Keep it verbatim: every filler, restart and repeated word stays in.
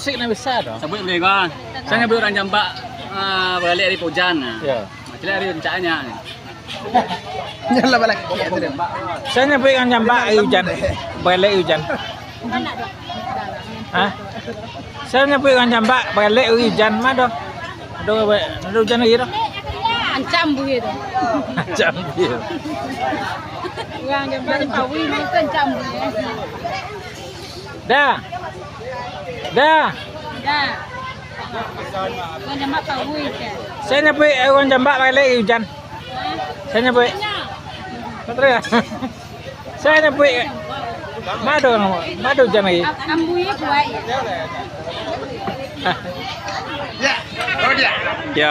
Musik nan bisa tu. Sabuik buliah ko. Sia nyabuik urang Jambak, ah, baralek ari paujan. Yo. Caliak ari rancaknyo. Nyo lah balaki. Sia nyabuik urang Jambak ari ujan. Baralek ari ujan. Hah? Sia nyabuik urang Jambak baralek ari ujan mah doh. Ado, ado ujan lagi doh. Ancam buih tu. Ancam buih. Urang Jambak ni pawi mah tu ancam buih. Dah. Dah. Dah. Urang Jambak pawi kan. Sia nyabuik, eh, urang Jambak baralek ari ujan. Sia nyabuik. Patria. Sia nyabuik. Mado, mado ujan lagi. Ambuih kuat. Ya. Oh, dia. Ya.